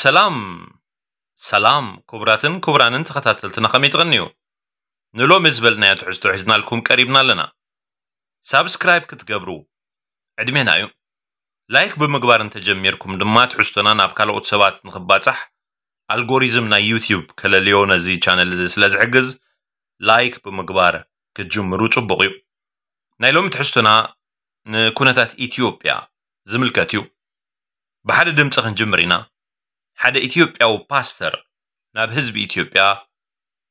ሰላም ሰላም፣ ክቡራትን ክቡራንን ተኸታተልትና ከመይ ትቐንዩ? ንሎሚ ዝበልናዮ ትሕዝቶ ሒዝናልኩም ቀሪብና ኣለና። ሳብስክራይብ ክትገብሩ ዕድሜና እዩ። ላይክ ብምግባር እንተጀሚርኩም ድማ ትሕዝቶና ናብ ካልኦት ሰባት ንኽባጻሕ ኣልጎሪዝም ናይ ዩቲዩብ ከለልዮ ነዚ ቻነል እዚ ስለ ዝሕግዝ ላይክ ብምግባር ክትጅምሩ ጽቡቕ እዩ። ናይ ሎሚ ትሕዝቶና ንኩነታት ኢትዮጵያ ዝምልከት እዩ። ብሓደ ድምፂ ክንጅምር ኢና። ሓደ ኢትዮጵያዊ ፓስተር ናብ ህዝቢ ኢትዮጵያ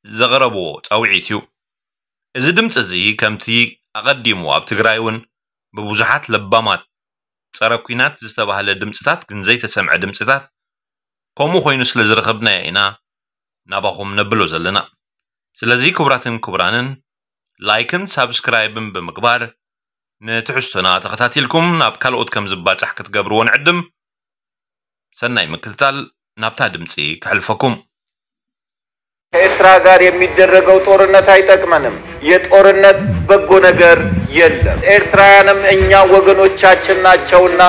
ዘቕረብዎ ጻውዒት እዩ። እዚ ድምፂ እዚ ከምቲ ኣቐዲሙ ኣብ ትግራይ እውን ብብዙሓት ለባማት ጸረ ኲናት ዝተባህለ ድምፅታት ግን ዘይተሰምዐ ድምፅታት ከምኡ ኮይኑ ስለ ዝረኸብናዮ ኢና ናባኹም ነብሎ ዘለና። ስለዚ ክቡራትን ክቡራንን ላይክን ሳብስክራይብን ብምግባር ንትሕዝቶና ተኸታቲልኩም ናብ ካልኦት ከም ዝባጻሕ ክትገብርዎ ንዕድም። ሰናይ ምክትታል። ናብታ ድምፂ ከሕልፈኩም። ከኤርትራ ጋር የሚደረገው ጦርነት አይጠቅመንም። የጦርነት በጎ ነገር የለም። ኤርትራውያንም እኛ ወገኖቻችን ናቸውና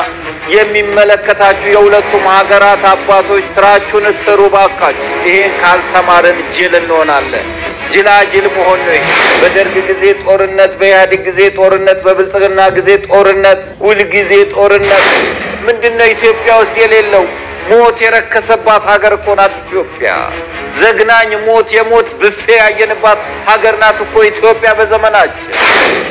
የሚመለከታችሁ የሁለቱም ሀገራት አባቶች ስራችሁን ስሩ ባካችሁ። ይሄን ካልተማርን ጅል እንሆናለን። ጅላጅል መሆን ነው። በደርግ ጊዜ ጦርነት፣ በኢህአዴግ ጊዜ ጦርነት፣ በብልጽግና ጊዜ ጦርነት፣ ሁልጊዜ ጦርነት። ምንድን ነው ኢትዮጵያ ውስጥ የሌለው? ሞት የረከሰባት ሀገር እኮ ናት ኢትዮጵያ። ዘግናኝ ሞት፣ የሞት ብፌ ያየንባት ሀገር ናት እኮ ኢትዮጵያ በዘመናችን።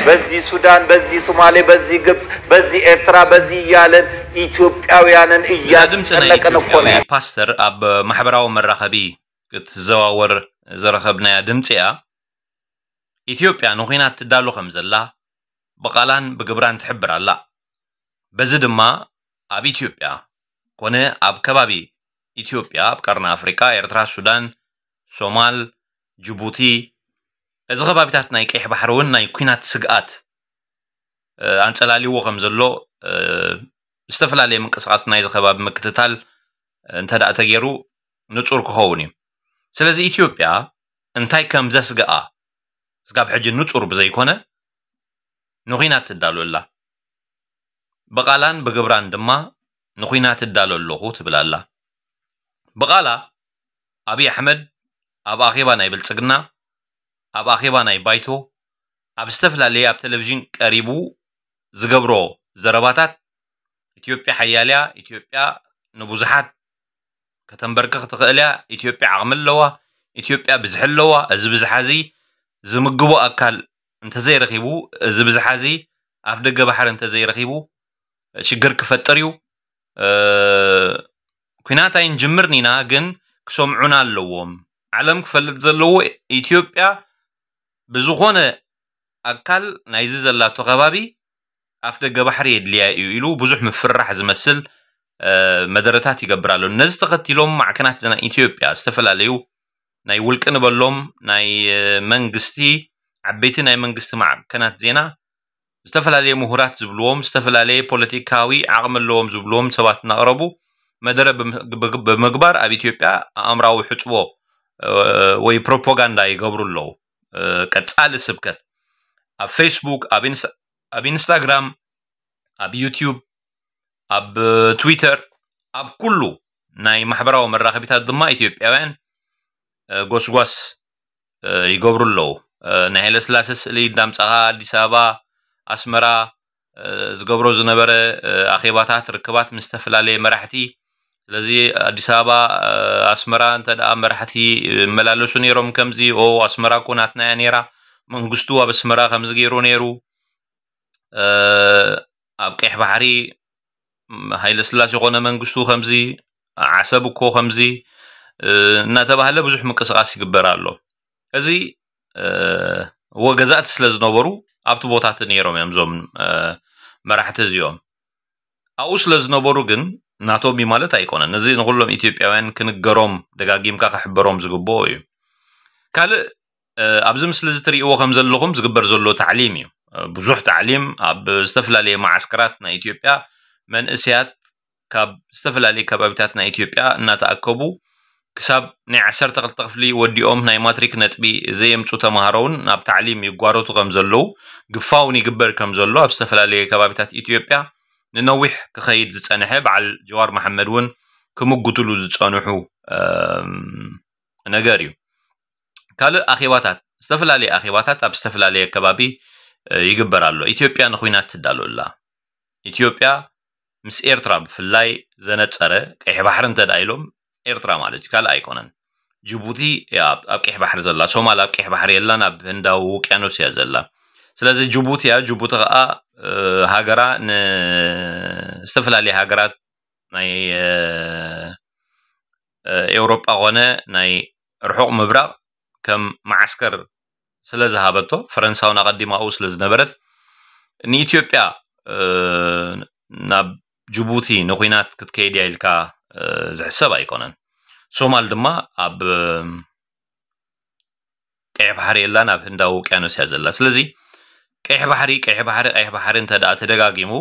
በዚህ ሱዳን፣ በዚህ ሶማሌ፣ በዚህ ግብጽ፣ በዚህ ኤርትራ፣ በዚህ እያለን ኢትዮጵያውያንን እያስጨነቅን እኮ ነው። ፓስተር ኣብ ማሕበራዊ መራኸቢ ክትዘዋወር ዘረኸብናያ ድምፂ እያ። ኢትዮጵያ ንኹናት ትዳሎ ከም ዘላ ብቓላን ብግብራን ትሕብር ኣላ። በዚ ድማ ኣብ ኢትዮጵያ ኮነ ኣብ ከባቢ ኢትዮጵያ፣ ኣብ ቀርኒ ኣፍሪቃ፣ ኤርትራ፣ ሱዳን፣ ሶማል፣ ጅቡቲ፣ እዚ ከባቢታት ናይ ቀይሕ ባሕሪ እውን ናይ ኲናት ስግኣት ኣንጸላልይዎ ከም ዘሎ ዝተፈላለየ ምንቅስቓስ ናይዚ ከባቢ ምክትታል እንተ ደኣ ተገይሩ ንጹር ክኸውን እዩ። ስለዚ ኢትዮጵያ እንታይ ከም ዘስግኣ ስጋብ ሕጂ ንጹር ብዘይኮነ ንኹናት ትዳሎ ኣላ። ብቓላን ብግብራን ድማ ንኹናት እዳሎ ኣለኹ ትብል ኣላ። ብቓላ ኣብይ ኣሕመድ ኣብ ኣኼባ ናይ ብልጽግና፣ ኣብ ኣኼባ ናይ ባይቶ፣ ኣብ ዝተፈላለየ ኣብ ቴሌቪዥን ቀሪቡ ዝገብሮ ዘረባታት ኢትዮጵያ ሓያል እያ፣ ኢትዮጵያ ንብዙሓት ከተንበርክኽ ትኽእል እያ፣ ኢትዮጵያ ዓቕሚ ኣለዋ፣ ኢትዮጵያ ብዝሒ ኣለዋ፣ እዚ ብዝሓ እዚ ዝምግቦ ኣካል እንተዘይረኺቡ፣ እዚ ብዝሓ እዚ ኣፍ ደገ ባሕሪ እንተዘይረኺቡ ሽግር ክፈጥር እዩ። ኩናት ኣይንጅምርን ኢና፣ ግን ክሰምዑና ኣለዎም። ዓለም ክፈልጥ ዘለዎ ኢትዮጵያ ብዝኾነ ኣካል ናይዚ ዘላቶ ከባቢ ኣፍ ደገ ባሕሪ የድልያ እዩ ኢሉ ብዙሕ ምፍርራሕ ዝመስል መደረታት ይገብር ኣሎ። ነዚ ተኸቲሎም ማዕከናት ዜና ኢትዮጵያ ዝተፈላለዩ ናይ ውልቂ ንበሎም ናይ መንግስቲ ዓበይቲ ናይ መንግስቲ ማዕከናት ዜና ዝተፈላለየ ምሁራት ዝብልዎም ዝተፈላለየ ፖለቲካዊ ዓቕሚ ኣለዎም ዝብልዎም ሰባት እናቕረቡ መደረ ብምግባር ኣብ ኢትዮጵያ ኣእምራዊ ሕፅቦ ወይ ፕሮፓጋንዳ ይገብሩ ኣለዉ። ቀፃሊ ስብከት ኣብ ፌስቡክ፣ ኣብ ኢንስታግራም፣ ኣብ ዩቲዩብ፣ ኣብ ትዊተር፣ ኣብ ኩሉ ናይ ማሕበራዊ መራኸቢታት ድማ ኢትዮጵያውያን ጎስጓስ ይገብሩ ኣለዉ። ናይ ሃይለስላሴ ስእሊ እንዳምጻኻ ኣዲስ ኣበባ፣ ኣስመራ ዝገብሮ ዝነበረ ኣኼባታት፣ ርክባት ምስ ዝተፈላለየ መራሕቲ። ስለዚ ኣዲስ ኣበባ፣ ኣስመራ እንተ ደኣ መራሕቲ ይመላለሱ ነይሮም ከምዚ፣ ኦ ኣስመራ እኮ ናትና እያ ነይራ፣ መንግስቱ ኣብ ኣስመራ ከምዚ ገይሩ ነይሩ፣ ኣብ ቀይሕ ባሕሪ ሃይለ ስላሴ ኮነ መንግስቱ ከምዚ፣ ዓሰብ እኮ ከምዚ እናተባህለ ብዙሕ ምንቅስቃስ ይግበር ኣሎ። እዚ ወገዛእቲ ስለ ዝነበሩ ኣብቲ ቦታቲ ነይሮም እዮም እዞም መራሕቲ እዚኦም። ኣብኡ ስለ ዝነበሩ ግን ናቶም እዩ ማለት ኣይኮነን። እዚ ንኩሎም ኢትዮጵያውያን ክንገሮም ደጋጊምካ ክሕበሮም ዝግብኦ እዩ። ካልእ ኣብዚ ምስሊ እዚ ትርእይዎ ከም ዘለኹም ዝግበር ዘሎ ታዕሊም እዩ። ብዙሕ ታዕሊም ኣብ ዝተፈላለየ መዓስከራት ናይ ኢትዮጵያ መንእሰያት ካብ ዝተፈላለየ ከባቢታት ናይ ኢትዮጵያ እናተኣከቡ ክሳብ ናይ ዓሰርተ ክልተ ክፍሊ ወዲኦም ናይ ማትሪክ ነጥቢ ዘየምፁ ተምሃሮ እውን ናብ ታዕሊም ይጓረቱ ከም ዘለዉ፣ ግፋ እውን ይግበር ከም ዘሎ ኣብ ዝተፈላለየ ከባቢታት ኢትዮጵያ ንነዊሕ ክኸይድ ዝፀንሐ በዓል ጀዋር መሓመድ እውን ክምጉትሉ ዝጸንሑ ነገር እዩ። ካልእ ኣኼባታት፣ ዝተፈላለየ ኣኼባታት ኣብ ዝተፈላለየ ከባቢ ይግበር ኣሎ። ኢትዮጵያ ንኹናት ትዳሎ ኣላ። ኢትዮጵያ ምስ ኤርትራ ብፍላይ ዘነጸረ፣ ቀይሕ ባሕሪ እንተ ደኣ ኢሎም ኤርትራ ማለት እዩ፣ ካልእ ኣይኮነን። ጅቡቲ እያ ኣብ ቀይሕ ባሕሪ ዘላ፣ ሶማል ኣብ ቀይሕ ባሕሪ የላን፣ ኣብ ህንዳዊ ውቅያኖስ እያ ዘላ። ስለዚ ጅቡቲ እያ። ጅቡቲ ከኣ ሃገራ ንዝተፈላለየ ሃገራት ናይ ኤውሮጳ ኾነ ናይ ርሑቕ ምብራቕ ከም መዓስከር ስለ ዝሃበቶ፣ ፈረንሳውን ኣቐዲማኡ ስለ ዝነበረት፣ ንኢትዮጵያ ናብ ጅቡቲ ንኹናት ክትከይድ እያ ኢልካ ዝሕሰብ ኣይኮነን። ሶማል ድማ ኣብ ቀይሕ ባሕሪ የላን፣ ኣብ ህንዳዊ ውቅያኖስ እያ ዘላ። ስለዚ ቀይሕ ባሕሪ፣ ቀይሕ ባሕሪ፣ ቀይሕ ባሕሪ እንተ ደኣ ተደጋጊሙ፣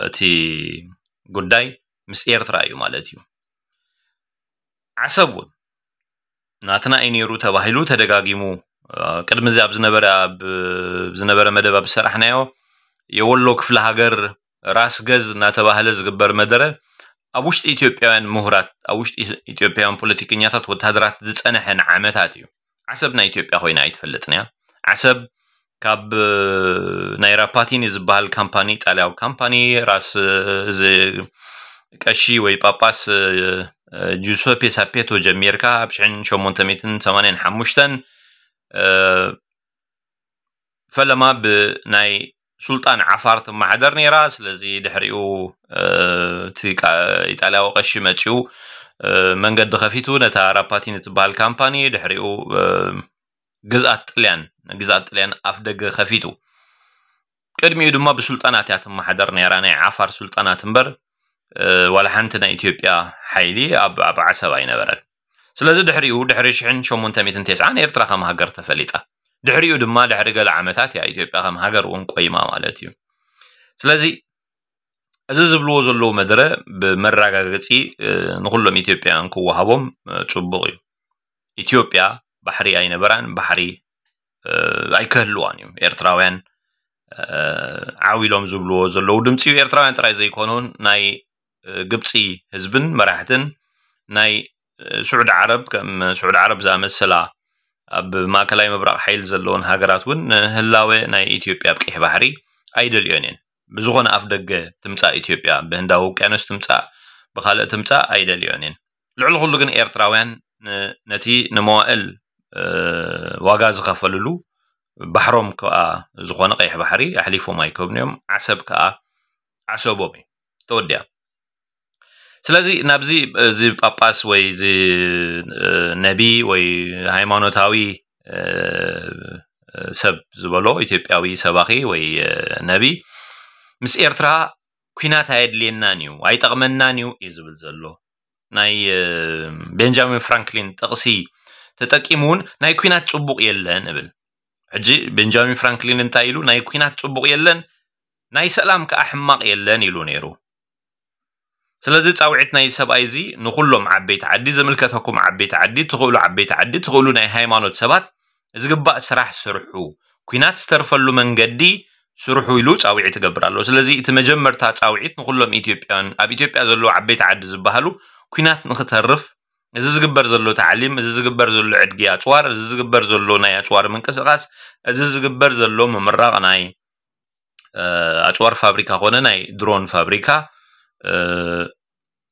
እቲ ጉዳይ ምስ ኤርትራ እዩ ማለት እዩ። ዓሰብ እውን ናትና እዩ ነይሩ ተባሂሉ ተደጋጊሙ። ቅድሚ እዚ ኣብ ዝነበረ፣ ኣብ ዝነበረ መደብ ኣብ ዝሰራሕናዮ፣ የወሎ ክፍለ ሃገር ራስ ገዝ እናተባህለ ዝግበር መደረ ኣብ ውሽጢ ኢትዮጵያውያን ምሁራት፣ ኣብ ውሽጢ ኢትዮጵያውያን ፖለቲከኛታት፣ ወተሃደራት ዝጸንሐ ንዓመታት እዩ። ዓሰብ ናይ ኢትዮጵያ ኮይና ኣይትፈልጥን እያ። ዓሰብ ካብ ናይ ራፓቲኒ ዝበሃል ካምፓኒ፣ ጣልያዊ ካምፓኒ፣ ራስ እዚ ቀሺ ወይ ጳጳስ ጁሰፔ ሳፔቶ ጀሚርካ፣ ኣብ ሽሕን ሸሞንተ ሚእትን ሰማንያን ሓሙሽተን ፈለማ ብናይ ሱልጣን ዓፋር ትመሓደር ነይራ። ስለዚ ድሕሪኡ እቲ ኢጣልያዊ ቀሺ መፂኡ መንገዲ ከፊቱ ነታ ራፓቲኒ ትበሃል ካምፓኒ፣ ድሕሪኡ ግዝኣት ጥልያን፣ ግዝኣት ጥልያን ኣፍ ደገ ከፊቱ። ቅድሚኡ ድማ ብሱልጣናት እያ ትመሓደር ነይራ፣ ናይ ዓፋር ሱልጣናት እምበር ዋላ ሓንቲ ናይ ኢትዮጵያ ሓይሊ ኣብ ዓሰብ ኣይነበረን። ስለዚ ድሕሪኡ፣ ድሕሪ ሽሕን ሸሞንተ ሚእትን ተስዓን ኤርትራ ከም ሃገር ተፈሊጣ። ድሕሪኡ ድማ ድሕሪ ገለ ዓመታት እያ ኢትዮጵያ ከም ሃገር እውን ቆይማ ማለት እዩ። ስለዚ እዚ ዝብልዎ ዘለዉ መደረ ብመረጋገጺ ንኹሎም ኢትዮጵያውያን ክወሃቦም ጽቡቕ እዩ። ኢትዮጵያ ባሕሪ ኣይነበራን፣ ባሕሪ ኣይክህልዋን እዩ። ኤርትራውያን ዓው ኢሎም ዝብልዎ ዘለዉ ድምፂ እዩ። ኤርትራውያን ጥራይ ዘይኮኑን ናይ ግብፂ ህዝብን መራሕትን ናይ ስዑዲ ዓረብ፣ ከም ስዑዲ ዓረብ ዝኣመሰላ ኣብ ማእከላይ ምብራቕ ሓይሊ ዘለውን ሃገራት እውን ንህላወ ናይ ኢትዮጵያ ኣብ ቀይሕ ባሕሪ ኣይደልዮን እየን። ብዝኾነ ኣፍ ደገ ትምጻእ ኢትዮጵያ፣ ብህንዳዊ ውቅያኖስ ትምጻእ፣ ብኻልእ ትምጻእ ኣይደልዮን እየን። ልዕሊ ኩሉ ግን ኤርትራውያን ነቲ ንመዋእል ዋጋ ዝኸፈልሉ ባሕሮም ከኣ ዝኾነ ቀይሕ ባሕሪ ኣሕሊፎም ኣይከብንዮም። ዓሰብ ከኣ ዓሰቦም እዩ። ተወዲያ። ስለዚ ናብዚ እዚ ጳጳስ ወይ እዚ ነቢ ወይ ሃይማኖታዊ ሰብ ዝበሎ ኢትዮጵያዊ ሰባኺ ወይ ነቢ ምስ ኤርትራ ኲናት ኣየድልየናን እዩ፣ ኣይጠቕመናን እዩ እዩ ዝብል ዘሎ። ናይ ቤንጃሚን ፍራንክሊን ጥቕሲ ተጠቂሙ እውን ናይ ኲናት ጽቡቕ የለን እብል። ሕጂ ቤንጃሚን ፍራንክሊን እንታይ ኢሉ? ናይ ኲናት ጽቡቕ የለን፣ ናይ ሰላም ከኣ ሕማቕ የለን ኢሉ ነይሩ። ስለዚ ጻውዒት ናይ ሰብኣይ እዚ ንኹሎም ዓበይቲ ዓዲ፣ ዝምልከተኩም ዓበይቲ ዓዲ፣ ትኽእሉ ዓበይቲ ዓዲ፣ ትኽእሉ ናይ ሃይማኖት ሰባት ዝግባእ ስራሕ ስርሑ፣ ኲናት ዝተርፈሉ መንገዲ ስርሑ ኢሉ ጻውዒት ይገብር ኣሎ። ስለዚ እቲ መጀመርታ ጻውዒት ንኹሎም ኢትዮጵያውያን፣ ኣብ ኢትዮጵያ ዘለዉ ዓበይቲ ዓዲ ዝበሃሉ ኲናት ንኽተርፍ፣ እዚ ዝግበር ዘሎ ታዕሊም፣ እዚ ዝግበር ዘሎ ዕድጊ ኣጽዋር፣ እዚ ዝግበር ዘሎ ናይ ኣጽዋር ምንቅስቓስ፣ እዚ ዝግበር ዘሎ ምምራቕ ናይ ኣጽዋር ፋብሪካ ኮነ ናይ ድሮን ፋብሪካ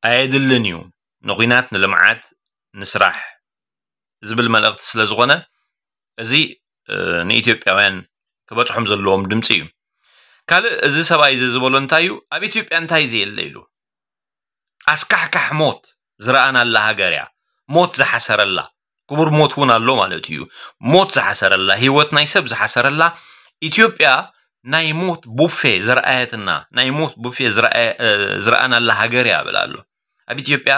ኣየድልን እዩ። ንኹናት፣ ንልምዓት፣ ንስራሕ ዝብል መልእኽቲ ስለ ዝኾነ፣ እዚ ንኢትዮጵያውያን ክበጽሖም ዘለዎም ድምፂ እዩ። ካልእ እዚ ሰብኣይ እዚ ዝበሎ እንታይ እዩ? ኣብ ኢትዮጵያ እንታይ ዘየለ ኢሉ? ኣስካሕካሕ ሞት ዝረኣናላ ሃገር እያ። ሞት ዝሓሰረላ፣ ክቡር ሞት እውን ኣሎ ማለት እዩ። ሞት ዝሓሰረላ፣ ህይወት ናይ ሰብ ዝሓሰረላ ኢትዮጵያ ናይ ሞት ቡፌ ዝረኣየትና፣ ናይ ሞት ቡፌ ዝረኣየ-፣ እ፣ ዝረኣናላ ሃገር እያ እብል ኣሎ። ኣብ ኢትዮጵያ፣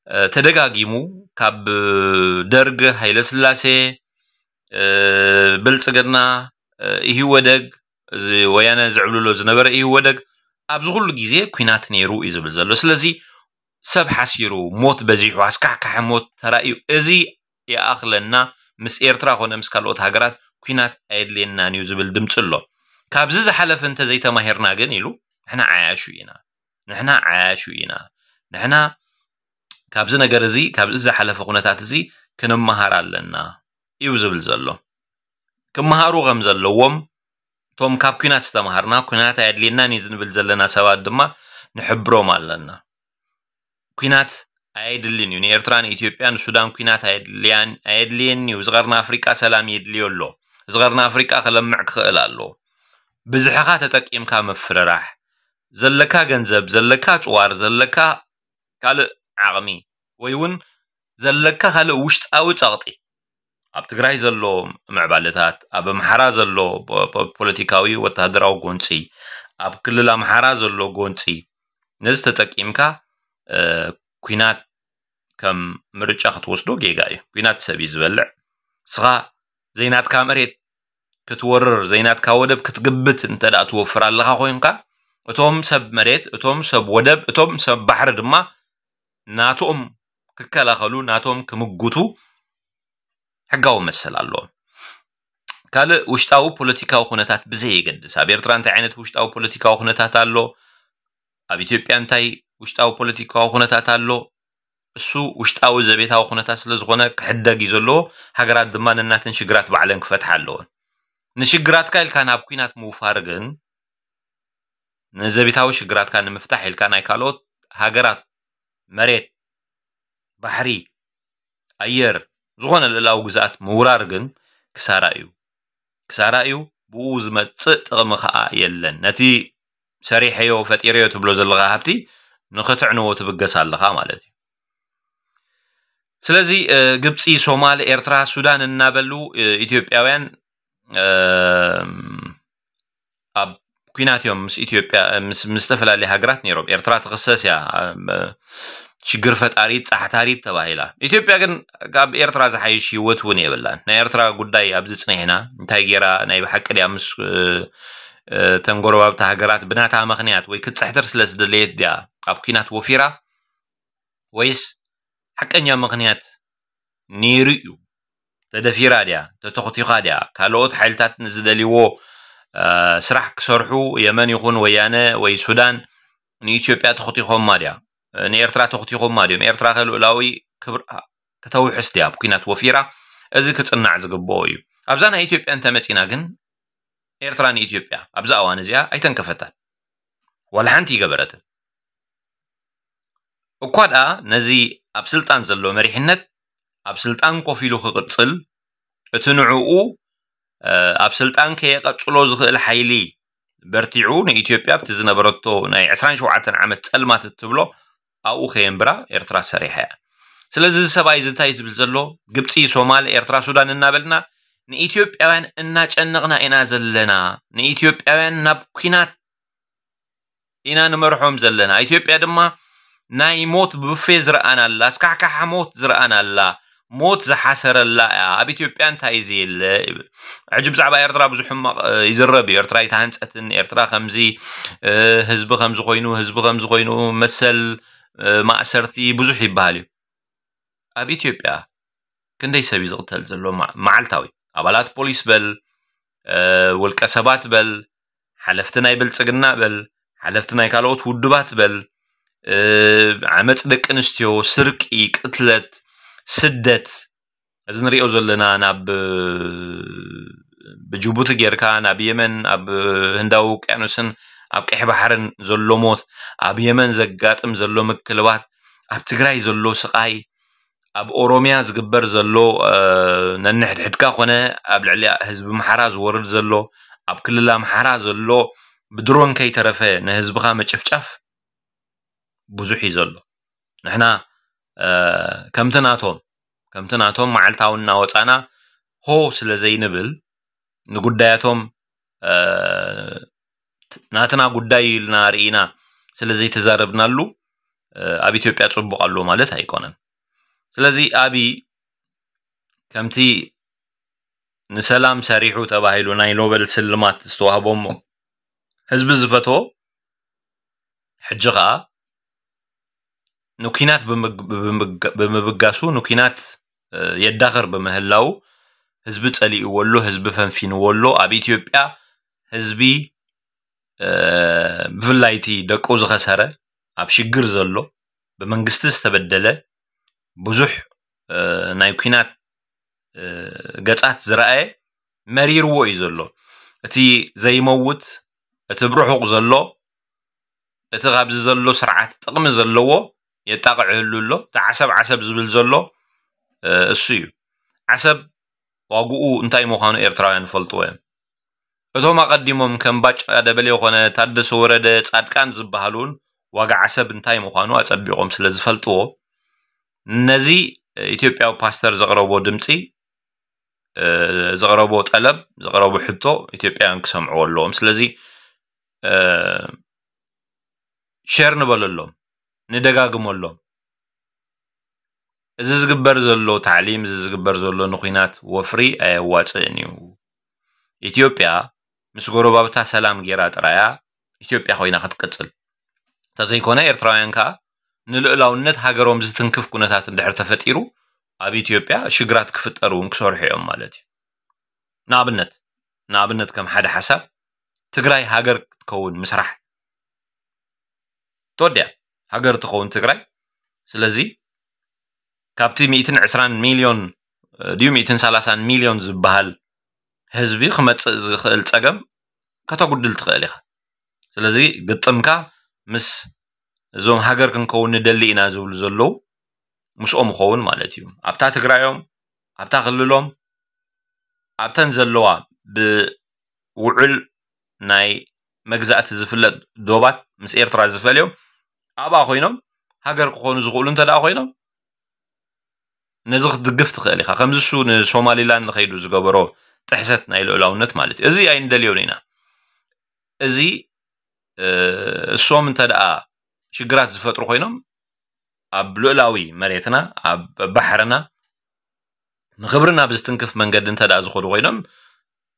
እ፣ ተደጋጊሙ ካብ ደርግ፣ ሃይለስላሴ፣ እ፣ ብልጽግና፣ እ፣ ኢህወደግ፣ እዚ ወያነ ዝዕብልሎ ዝነበረ ኢህወደግ፣ ኣብዚ ኩሉ ግዜ ኲናት ነይሩ እዩ ዝብል ዘሎ። ስለዚ ሰብ ሓሲሩ፣ ሞት በዚሑ፣ ኣስካሕካሒ ሞት ተራእዩ፣ እዚ ይኣኽለና፣ ምስ ኤርትራ ኮነ ምስ ካልኦት ሃገራት ኲናት ኣየድልየናን እዩ ዝብል ድምፂ ኣሎ። ካብዚ ዝሓለፈ እንተዘይተማሂርና ግን ኢሉ፣ ንሕና ዓያሹ ኢና፣ ንሕና ዓያሹ ኢና፣ ንሕና ካብዚ ነገር እዚ ካብዚ ዝሓለፈ ኩነታት እዚ ክንመሃር ኣለና እዩ ዝብል ዘሎ። ክመሃሩ ከም ዘለዎም እቶም ካብ ኩናት ዝተምሃርና ኩናት ኣየድልየናን እዩ ዝንብል ዘለና ሰባት ድማ ንሕብሮም ኣለና። ኩናት ኣየድልን እዩ። ንኤርትራ ንኢትዮጵያ ንሱዳን ኩናት ኣየድልያን ኣየድልየን እዩ። ዝቐርና ኣፍሪቃ ሰላም የድልዮ ኣሎ። ዝቐርና ኣፍሪቃ ክለምዕ ክኽእል ኣለዎ። ብዝሕኻ ተጠቂምካ ምፍርራሕ፣ ዘለካ ገንዘብ፣ ዘለካ ጽዋር፣ ዘለካ ካልእ ዓቕሚ ወይ እውን ዘለካ ካልእ ውሽጣዊ ጸቕጢ፣ ኣብ ትግራይ ዘሎ ምዕባለታት፣ ኣብ ኣምሓራ ዘሎ ፖ- ፖ- ፖለቲካዊ ወተሃደራዊ ጎንፂ፣ ኣብ ክልል ኣምሓራ ዘሎ ጎንፂ፣ ነዚ ተጠቂምካ ኩናት ከም ምርጫ ክትወስዶ ጌጋ እዩ። ኩናት ሰብ እዩ ዝበልዕ። ንስኻ ዘይናትካ መሬት ክትወርር ዘይናትካ ወደብ ክትግብት እንተ ደኣ ትወፍር ኣለኻ ኮይንካ፣ እቶም ሰብ መሬት፣ እቶም ሰብ ወደብ፣ እቶም ሰብ ባሕሪ ድማ ናቶም ክከላኸሉ ናቶም ክምጉቱ ሕጋዊ መሰል ኣለዎም። ካልእ ውሽጣዊ ፖለቲካዊ ኩነታት ብዘየገድስ ኣብ ኤርትራ እንታይ ዓይነት ውሽጣዊ ፖለቲካዊ ኩነታት ኣሎ፣ ኣብ ኢትዮጵያ እንታይ ውሽጣዊ ፖለቲካዊ ኩነታት ኣሎ፣ እሱ ውሽጣዊ ዘቤታዊ ኩነታት ስለ ዝኾነ ክሕደግ እዩ ዘለዎ። ሃገራት ድማ ነናተን ሽግራት ባዕለን ክፈትሓ ኣለወን። ንሽግራትካ ኢልካ ናብ ኩናት ምውፋር ግን ንዘቤታዊ ሽግራትካ ንምፍታሕ ኢልካ ናይ ካልኦት ሃገራት መሬት፣ ባሕሪ፣ ኣየር፣ ዝኾነ ልእላዊ ግዝኣት ምውራር ግን ክሳራ እዩ። ክሳራ እዩ። ብኡ ዝመጽእ ጥቕሚ ከኣ የለን። ነቲ ሰሪሐዮ ፈጢረዮ ትብሎ ዘለኻ ሃብቲ ንኽትዕንዎ ትብገስ ኣለኻ ማለት እዩ። ስለዚ ግብፂ፣ ሶማል፣ ኤርትራ፣ ሱዳን እናበሉ ኢትዮጵያውያን ኣብ ኩናት እዮም ምስ ኢትዮጵያ ምስ ዝተፈላለየ ሃገራት ነይሮም። ኤርትራ ትኽሰስ እያ፣ ሽግር ፈጣሪት ፃሕታሪት ተባሂላ። ኢትዮጵያ ግን ካብ ኤርትራ ዝሓይሽ ህይወት እውን የብላን። ናይ ኤርትራ ጉዳይ ኣብዚ ፅኒሕና እንታይ ገይራ ናይ ብሓቂ ድያ ምስ ተንጎረባብቲ ሃገራት ብናታ ምኽንያት ወይ ክትፅሕትር ስለ ዝደለየት ድያ ኣብ ኩናት ወፊራ ወይስ ሓቀኛ ምኽንያት ነይሩ እዩ? ተደፊራ ድያ? ተተኽቲኻ ድያ? ካልኦት ሓይልታት ንዝደልይዎ ስራሕ ክሰርሑ የመን ይኹን ወያነ ወይ ሱዳን ንኢትዮጵያ ተኽቲኾማ ድያ? ንኤርትራ ተኽቲኾማ ድዮም? ኤርትራ ከልኡላዊ ክብር ከተውሕስ ድያ ኣብ ኩናት ወፊራ? እዚ ክጽናዕ ዝግብኦ እዩ። ኣብዛ ናይ ኢትዮጵያ እንተመጺና ግን ኤርትራ ንኢትዮጵያ ኣብዛ እዋን እዚኣ ኣይተንከፈታን፣ ዋላ ሓንቲ ይገበረትን። እኳ ደኣ ነዚ ኣብ ስልጣን ዘሎ መሪሕነት ኣብ ስልጣን ኮፍ ኢሉ ክቕጽል፣ እቲ ንዕኡ ኣብ ስልጣን ከየቐጽሎ ዝኽእል ሓይሊ በርቲዑ ንኢትዮጵያ ኣብቲ ዝነበረቶ ናይ ዕስራን ሸውዓተን ዓመት ጸልማት እትብሎ ኣብኡ ከየንብራ ኤርትራ ሰሪሓ እያ። ስለዚ እዚ ሰብኣይ እዚ እንታይ ዝብል ዘሎ? ግብፂ፣ ሶማል፣ ኤርትራ፣ ሱዳን እናበልና ንኢትዮጵያውያን እናጨነቕና ኢና ዘለና። ንኢትዮጵያውያን ናብ ኩናት ኢና ንመርሖም ዘለና። ኢትዮጵያ ድማ ናይ ሞት ብፌ ዝረኣና ኣላ፣ ኣስካሕካሓ ሞት ዝረኣና ኣላ፣ ሞት ዝሓሰረላ እያ። ኣብ ኢትዮጵያ እንታይ ዘየለ ይብል። ሕጂ ብዛዕባ ኤርትራ ብዙሕ ሕማቕ ይዝረብ እዩ። ኤርትራ ኣይተሃንፀትን፣ ኤርትራ ከምዚ ህዝቢ ከምዚ ኮይኑ፣ ህዝቢ ከምዚ ኮይኑ፣ መሰል ማእሰርቲ ብዙሕ ይበሃል እዩ። ኣብ ኢትዮጵያ ክንደይ ሰብ እዩ ዝቕተል ዘሎ መዓልታዊ? ኣባላት ፖሊስ በል፣ ውልቀ ሰባት በል፣ ሓለፍቲ ናይ ብልፅግና በል፣ ሓለፍቲ ናይ ካልኦት ውድባት በል፣ ዓመፅ ደቂ ኣንስትዮ፣ ስርቂ፣ ቅትለት፣ ስደት፣ እዚ ንሪኦ ዘለና ናብ ብጅቡቲ ጌርካ ናብ የመን ኣብ ህንዳዊ ውቅያኖስን ኣብ ቀይሕ ባሕርን ዘሎ ሞት፣ ኣብ የመን ዘጋጥም ዘሎ ምክልባት፣ ኣብ ትግራይ ዘሎ ስቓይ፣ ኣብ ኦሮሚያ ዝግበር ዘሎ ነንሕድሕድካ ኮነ ኣብ ልዕሊ ህዝቢ ኣምሓራ ዝወርድ ዘሎ፣ ኣብ ክልል ኣምሓራ ዘሎ ብድሮን ከይተረፈ ንህዝብኻ ምጭፍጫፍ ብዙሕ እዩ ዘሎ። ንሕና ከምቲ ናቶም ከምቲ ናቶም መዓልታዊ እናወፃና ሆ ስለ ዘይንብል ንጉዳያቶም ናትና ጉዳይ ኢልና ርኢና ስለ ዘይተዛረብናሉ ኣብ ኢትዮጵያ ፅቡቕ ኣሎ ማለት ኣይኮነን። ስለዚ ኣብይ ከምቲ ንሰላም ሰሪሑ ተባሂሉ ናይ ኖበል ስልማት ዝተዋህቦ እሞ ህዝቢ ዝፈትዎ ሕጂ ኸዓ ንኩናት ብምብጋሱ ንኩናት የዳኽር ብምህላው ህዝቢ ጸሊእዎ ኣሎ፣ ህዝቢ ፈንፊንዎ ኣሎ። ኣብ ኢትዮጵያ ህዝቢ ብፍላይ እቲ ደቁ ዝኸሰረ ኣብ ሽግር ዘሎ ብመንግስቲ ዝተበደለ ብዙሕ ናይ ኩናት ገጻት ዝረኣየ መሪርዎ እዩ ዘሎ። እቲ ዘይመውት፣ እቲ ብርሑቕ ዘሎ፣ እቲ ካብዚ ዘሎ ስርዓት ጥቕሚ ዘለዎ የጣቕዕሉ ኣሎ። እቲ ዓሰብ ዓሰብ ዝብል ዘሎ እሱ እዩ። ዓሰብ ዋግኡ እንታይ ምዃኑ ኤርትራውያን ይፈልጥዎ እዮም። እቶም ኣቐዲሞም ከም ባጫ ደበሌ ኮነ ታደሰ ወረደ፣ ጻድቃን ዝበሃሉ እውን ዋጋ ዓሰብ እንታይ ምዃኑ ኣጸቢቖም ስለ ዝፈልጥዎ፣ ነዚ ኢትዮጵያዊ ፓስተር ዘቕረቦ ድምጺ፣ ዘቕረቦ ጠለብ፣ ዘቕረቦ ሕቶ ኢትዮጵያውያን ክሰምዕዎ ኣለዎም። ስለዚ ሸር ንበለሎም፣ ንደጋግመሎም። እዚ ዝግበር ዘሎ ታዕሊም፣ እዚ ዝግበር ዘሎ ንኹናት ወፍሪ ኣየዋፅእን እዩ። ኢትዮጵያ ምስ ጎረባብታ ሰላም ጌራ ጥራያ ኢትዮጵያ ኮይና ክትቅፅል። እንተዘይኮነ ኤርትራውያን ከዓ ንልእላውነት ሃገሮም ዝትንክፍ ኩነታት እንድሕር ተፈጢሩ ኣብ ኢትዮጵያ ሽግራት ክፍጠር እውን ክሰርሑ እዮም ማለት እዩ። ንኣብነት ንኣብነት ከም ሓደ ሓሳብ ትግራይ ሃገር ክትከውን ምስራሕ ተወዲያ ሃገር ትኸውን ትግራይ። ስለዚ ካብቲ ሚእትን ዕስራን ሚልዮን ድዩ ሚእትን ሰላሳን ሚልዮን ዝበሃል ህዝቢ ክመፅእ ዝኽእል ፀገም ከተጉድል ትኽእል ኢኻ። ስለዚ ግጥምካ ምስ እዞም ሃገር ክንከውን ንደሊ ኢና ዝብሉ ዘለዉ ምስኦም ይኸውን ማለት እዩ። ኣብታ ትግራዮም ኣብታ ክልሎም ኣብተን ዘለዋ ብውዕል ናይ መግዛእቲ ዝፍለጥ ዶባት ምስ ኤርትራ ዝፈልዮም ኣብኣ ኮይኖም ሃገር ክኾኑ ዝኽእሉ እንተ ደኣ ኮይኖም ነዚ ክትድግፍ ትኽእል ኢኻ። ከምዚ እሱ ንሶማሊላንድ ንኸይዱ ዝገበሮ ጥሕሰት ናይ ልኡላውነት ማለት እዩ። እዚ ኣይንደልዮን ኢና። እዚ እሶም እንተ ደኣ ሽግራት ዝፈጥሩ ኮይኖም ኣብ ልኡላዊ መሬትና ኣብ ባሕርና ንኽብርና ብዝትንክፍ መንገዲ እንተ ደኣ ዝኸዱ ኮይኖም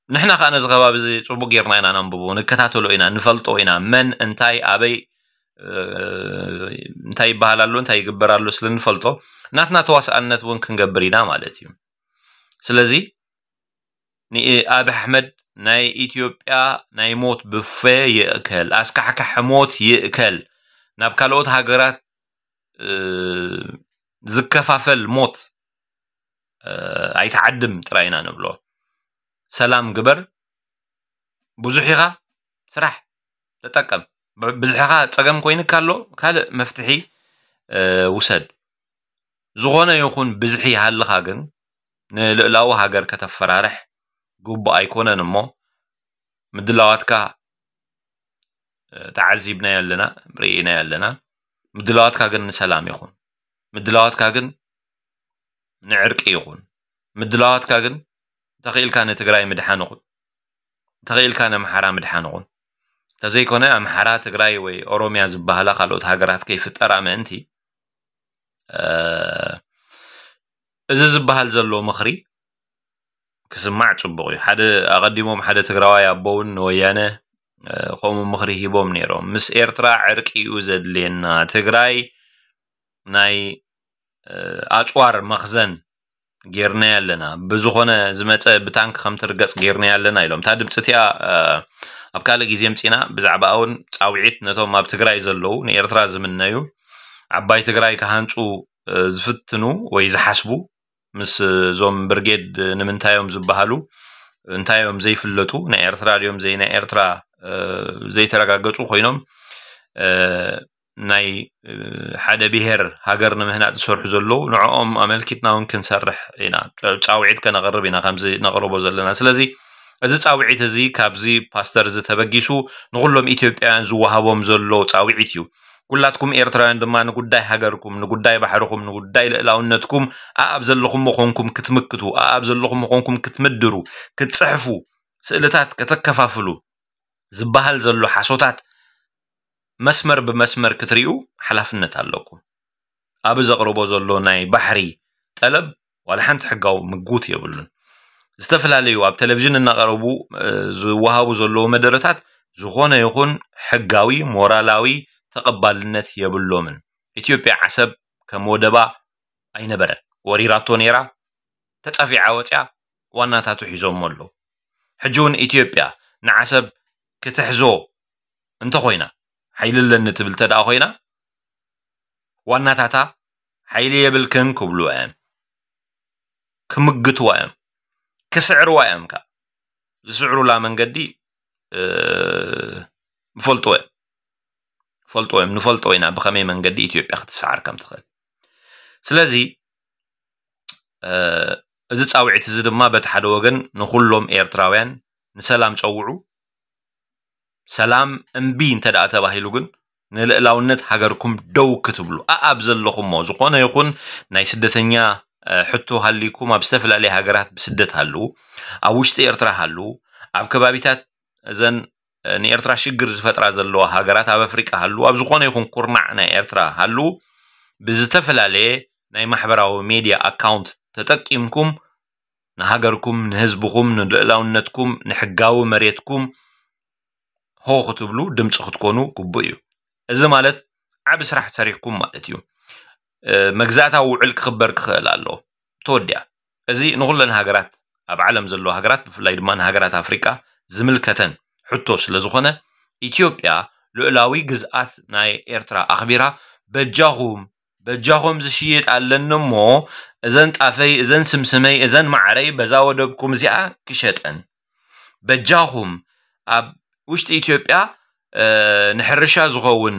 ንሕና ከዓ ነዚ ከባቢ እዚ ፅቡቅ ጌርና ኢና ነንብቦ፣ ንከታተሎ ኢና፣ ንፈልጦ ኢና። መን እንታይ ኣበይ እንታይ ይበሃል ኣሎ እንታይ ይግበር ኣሎ ስለ ንፈልጦ ናትና ተዋስኣነት እውን ክንገብር ኢና ማለት እዩ። ስለዚ ንኣብይ ኣሕመድ ናይ ኢትዮጵያ ናይ ሞት ብፌ ይእከል፣ ኣስካሕካሒ ሞት ይእከል፣ ናብ ካልኦት ሃገራት ዝከፋፈል ሞት ኣይትዓድም ጥራይ ኢና ንብሎ። ሰላም ግበር፣ ብዙሕ ኢኻ፣ ስራሕ፣ ተጠቀም። ብዝሕኻ ፀገም ኮይንካ ኣሎ፣ ካልእ መፍትሒ ውሰድ። ዝኾነ ይኹን ብዝሒ ይሃልኻ ግን ንልእላዊ ሃገር ከተፈራርሕ ግቡእ ኣይኮነን እሞ ምድላዋትካ ተዓዚብናዮ ኣለና፣ ርኢናዮ ኣለና። ምድላዋትካ ግን ንሰላም ይኹን። ምድላዋትካ ግን ንዕርቂ ይኹን። ምድላዋትካ ግን እንተኽኢልካ ንትግራይ ምድሓን ይኹን። እንተኽኢልካ ንኣምሓራ ምድሓን ይኹን። እንተዘይኮነ ኣምሓራ፣ ትግራይ ወይ ኦሮሚያ ዝበሃላ ካልኦት ሃገራት ከይፍጠራ ምእንቲ እዚ ዝበሃል ዘሎ ምኽሪ ክስማዕ ፅቡቕ እዩ። ሓደ ኣቐዲሞም ሓደ ትግራዋይ ኣቦ እውን ንወያነ ከምኡ ምኽሪ ሂቦም ነይሮም። ምስ ኤርትራ ዕርቂ እዩ ዘድልየና። ትግራይ ናይ ኣፅዋር መኽዘን ጌርናያ ኣለና። ብዝኾነ ዝመፀ ብታንክ ከም ትርገፅ ጌርናያ ኣለና ኢሎም። እታ ድምፂ እቲኣ ኣብ ካልእ ግዜ ምፂና ብዛዕባ እውን ፃውዒት ነቶም ኣብ ትግራይ ዘለዉ ንኤርትራ ዝምነዩ ዓባይ ትግራይ ክሃንፁ ዝፍትኑ ወይ ዝሓስቡ ምስ እዞም ብርጌድ ንምንታዮም ዝበሃሉ እንታዮም ዘይፍለጡ ናይ ኤርትራ ድዮም ዘይ ናይ ኤርትራ ዘይተረጋገፁ ኮይኖም ናይ ሓደ ብሄር ሃገር ንምህናፅ ዝሰርሑ ዘለዉ ንዕኦም ኣመልኪትና እውን ክንሰርሕ ኢና። ፃውዒት ከነቕርብ ኢና ከምዚ ነቕርቦ ዘለና። ስለዚ እዚ ፃውዒት እዚ ካብዚ ፓስተር እዚ ተበጊሱ ንኩሎም ኢትዮጵያውያን ዝወሃቦም ዘሎ ፃውዒት እዩ። ኩላትኩም ኤርትራውያን ድማ ንጉዳይ ሃገርኩም፣ ንጉዳይ ባሕርኹም፣ ንጉዳይ ልእላውነትኩም ኣኣብ ዘለኹም ምኾንኩም ክትምክቱ፣ ኣኣብ ዘለኹም ምኾንኩም ክትምድሩ፣ ክትፅሕፉ፣ ስእልታት ከተከፋፍሉ ዝበሃል ዘሎ ሓሶታት መስመር ብመስመር ክትሪኡ ሓላፍነት ኣለኩም። ኣብ ዘቕርቦ ዘሎ ናይ ባሕሪ ጠለብ ዋላ ሓንቲ ሕጋዊ ምጉት የብሉን። ዝተፈላለዩ ኣብ ቴሌቪዥን እናቐረቡ ዝወሃቡ ዘለዉ መደረታት ዝኾነ ይኹን ሕጋዊ ሞራላዊ ተቐባልነት የብሎምን። ኢትዮጵያ ዓሰብ ከም ወደባ ኣይነበረን። ወሪራቶ ነይራ፣ ተጻፊዓ ወፂኣ፣ ዋናታቱ ሒዞሞ ኣለዉ። ሕጂ እውን ኢትዮጵያ ንዓሰብ ክትሕዞ እንተኾይና፣ ሓይሊ ኣለኒ ትብል ተደኣ ኮይና፣ ዋናታታ ሓይሊ የብልክን ክብልዋ እዮም፣ ክምግትዋ እዮም፣ ክስዕርዋ እዮም። ከ ዝስዕሩላ መንገዲ ንፈልጦ እዮም፣ ፈልጦ እዮም፣ ንፈልጦ ኢና ብኸመይ መንገዲ ኢትዮጵያ ክትሰዓር ከም ትኽእል። ስለዚ እዚ ፃውዒት እዚ ድማ በቲ ሓደ ወገን ንኩሎም ኤርትራውያን ንሰላም ጸውዑ፣ ሰላም እምቢ እንተ ደኣ ተባሂሉ ግን ንልእላውነት ሃገርኩም ደው ክትብሉ፣ ኣኣብ ዘለኹሞ ዝኾነ ይኹን ናይ ስደተኛ ሕቶ ሃሊኩም ኣብ ዝተፈላለየ ሃገራት ብስደት ሃሉ፣ ኣብ ውሽጢ ኤርትራ ሃሉ፣ ኣብ ከባቢታት እዘን ንኤርትራ ሽግር ዝፈጥራ ዘለዋ ሃገራት ኣብ ኣፍሪቃ ሃሉ፣ ኣብ ዝኾነ ይኹን ኩርናዕ ናይ ኤርትራ ሃሉ፣ ብዝተፈላለየ ናይ ማሕበራዊ ሜድያ ኣካውንት ተጠቂምኩም ንሃገርኩም፣ ንህዝብኹም፣ ንልእላውነትኩም፣ ንሕጋዊ መሬትኩም ሆ ክትብሉ ድምፂ ክትኮኑ ግቡእ እዩ። እዚ ማለት ዓቢ ስራሕ ሰሪሕኩም ማለት እዩ። መግዛእታዊ ውዕል ክኽበር ክኽእል ኣለዎ። ተወዲኣ። እዚ ንኹለን ሃገራት፣ ኣብ ዓለም ዘለዋ ሃገራት፣ ብፍላይ ድማ ንሃገራት ኣፍሪቃ ዝምልከተን ሕቶ ስለ ዝኾነ፣ ኢትዮጵያ ልኡላዊ ግዝኣት ናይ ኤርትራ ኣኽቢራ፣ በጃኹም በጃኹም ዝሽየጥ ኣለኒ እሞ፣ እዘን ጣፈይ፣ እዘን ስምስመይ፣ እዘን ማዕረይ በዛ ወደብኩም እዚኣ ክሸጠን፣ በጃኹም ኣብ ውሽጢ ኢትዮጵያ ንሕርሻ ዝኸውን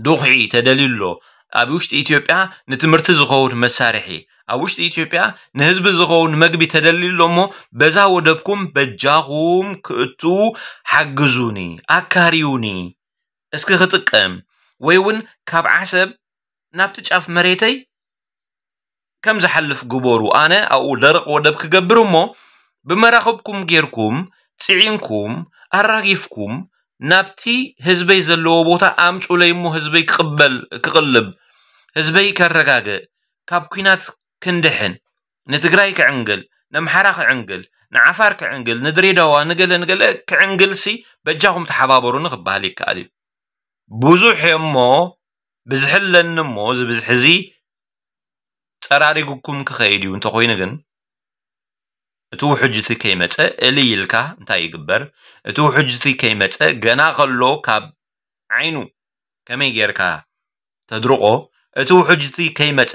ዱኽዒ ተደልዩ ኣሎ፣ ኣብ ውሽጢ ኢትዮጵያ ንትምህርቲ ዝኸውን መሳርሒ፣ ኣብ ውሽጢ ኢትዮጵያ ንህዝቢ ዝኸውን መግቢ ተደልዩ ኣሎ እሞ፣ በዛ ወደብኩም በጃኹም ክእቱ ሓግዙኒ፣ ኣካርዩኒ፣ እስኪ ክጥቀም፣ ወይ እውን ካብ ዓሰብ ናብቲ ጫፍ መሬተይ ከም ዝሓልፍ ግበሩ። ኣነ ኣብኡ ደረቕ ወደብ ክገብር እሞ፣ ብመራኽብኩም ጌርኩም፣ ጽዒንኩም፣ ኣራጊፍኩም፣ ናብቲ ህዝበይ ዘለዎ ቦታ ኣምጹለይ እሞ ህዝበይ ክቕበል፣ ክቕልብ፣ ህዝበይ ከረጋግእ፣ ካብ ኲናት ክንድሕን፣ ንትግራይ ክዕንግል፣ ነምሓራ ክዕንግል፣ ንዓፋር ክዕንግል፣ ንድሬዳዋ፣ ንገለ ንገለ ክዕንግልሲ በጃኹም ተሓባበሩኒ ክበሃል ይከኣል እዩ። ብዙሕ እየ እሞ፣ ብዝሒ ኣለኒ እሞ፣ እዚ ብዝሒ እዚ ጸራሪጉኩም ክኸይድ እዩ። እንተኾይኑ ግን፣ እቲ ውሕጅቲ ከይመጸ እልይ ኢልካ እንታይ ይግበር? እቲ ውሕጅቲ ከይመጸ ገና ከሎ ካብ ዓይኑ ከመይ ጌርካ ተድርቆ? እቲ ውሕጅቲ ከይመጸ፣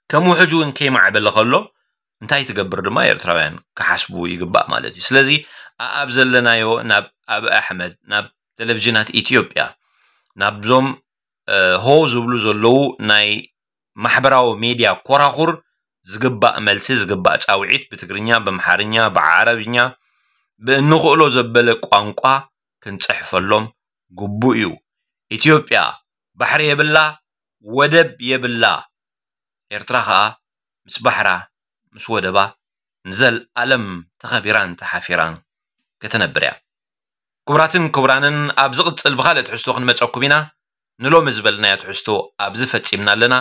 ከም ውሕጅ እውን ከይማዕበለ ከሎ እንታይ ትገብር ድማ ኤርትራውያን ክሓስቡ ይግባእ ማለት እዩ። ስለዚ ኣኣብ ዘለናዮ ናብ ኣብይ ኣሕመድ፣ ናብ ቴሌቪዥናት ኢትዮጵያ፣ ናብዞም ሆ ዝብሉ ዘለዉ ናይ ማሕበራዊ ሜድያ ኮራኹር ዝግባእ መልሲ፣ ዝግባእ ጻውዒት ብትግርኛ፣ ብኣምሓርኛ፣ ብዓረብኛ፣ ብእንኽእሎ ዘበለ ቋንቋ ክንጽሕፈሎም ግቡእ እዩ። ኢትዮጵያ ባሕሪ የብላ፣ ወደብ የብላ። ኤርትራ ኸኣ ምስ ባሕራ፣ ምስ ወደባ ንዘልኣለም ተኸቢራን ተሓፊራን ክትነብር እያ። ክቡራትን ክቡራንን፣ ኣብ ዝቕጽል ብኻልእ ትሕዝቶ ክንመጸኩም ኢና። ንሎሚ ዝበልናዮ ትሕዝቶ ኣብዚ ፈጺምና ኣለና።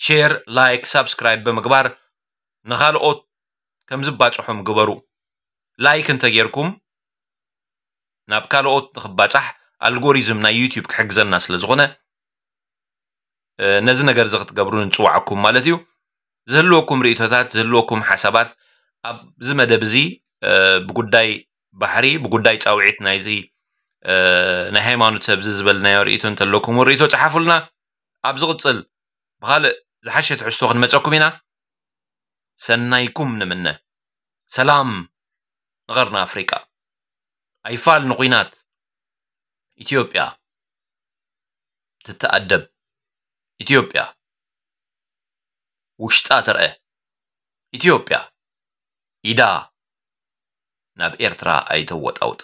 ሼር፣ ላይክ፣ ሳብስክራይብ ብምግባር ንኻልኦት ከም ዝባጽሖም ግበሩ። ላይክ እንተጌርኩም ናብ ካልኦት ንኽባጻሕ ኣልጎሪዝም ናይ ዩቲዩብ ክሕግዘና ስለ ዝኾነ፣ ነዚ ነገር እዚ ክትገብሩ ንጽውዓኩም ማለት እዩ። ዝህልወኩም ርእይቶታት፣ ዝህልወኩም ሓሳባት ኣብዚ መደብ እዚ ብጉዳይ ባሕሪ፣ ብጉዳይ ጻውዒት ናይዚ ናይ ሃይማኖት ሰብ እዚ ዝበልናዮ ርእይቶ እንተለኩም እውን ርእይቶ ጸሓፉልና። ኣብ ዝቕጽል ብኻልእ ዝሓሸ ትሕዝቶ ክንመጸኩም ኢና። ሰናይኩም ንምነ። ሰላም ንቐርኒ ኣፍሪቃ። ኣይፋል ንኹናት። ኢትዮጵያ ትተኣደብ። ኢትዮጵያ ውሽጣ ትርአ። ኢትዮጵያ ኢዳ ናብ ኤርትራ ኣይተወጣውጥ።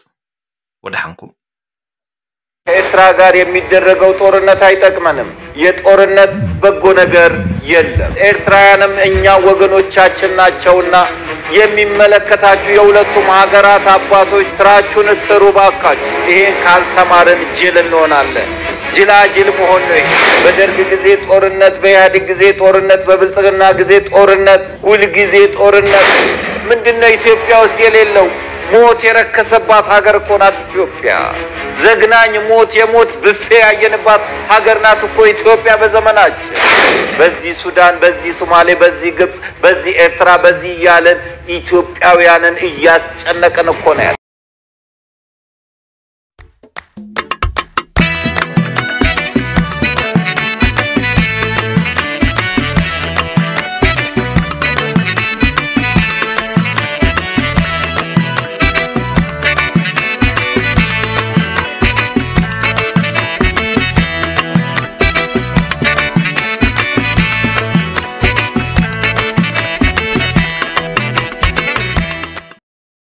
ወደሓንኩም። ከኤርትራ ጋር የሚደረገው ጦርነት አይጠቅመንም። የጦርነት በጎ ነገር የለም። ኤርትራውያንም እኛ ወገኖቻችን ናቸውና የሚመለከታችሁ የሁለቱም ሀገራት አባቶች ስራችሁን ስሩ ባካችሁ። ይሄን ካልተማርን ጅል እንሆናለን። ጅላጅል መሆን ነው ይሄ። በደርግ ጊዜ ጦርነት፣ በኢህአዴግ ጊዜ ጦርነት፣ በብልጽግና ጊዜ ጦርነት፣ ሁልጊዜ ጦርነት። ምንድነው ኢትዮጵያ ውስጥ የሌለው? ሞት የረከሰባት ሀገር እኮ ናት ኢትዮጵያ። ዘግናኝ ሞት፣ የሞት ብፌ ያየንባት ሀገር ናት እኮ ኢትዮጵያ በዘመናችን። በዚህ ሱዳን፣ በዚህ ሶማሌ፣ በዚህ ግብጽ፣ በዚህ ኤርትራ፣ በዚህ እያለን ኢትዮጵያውያንን እያስጨነቅን እኮ ነው ያለ።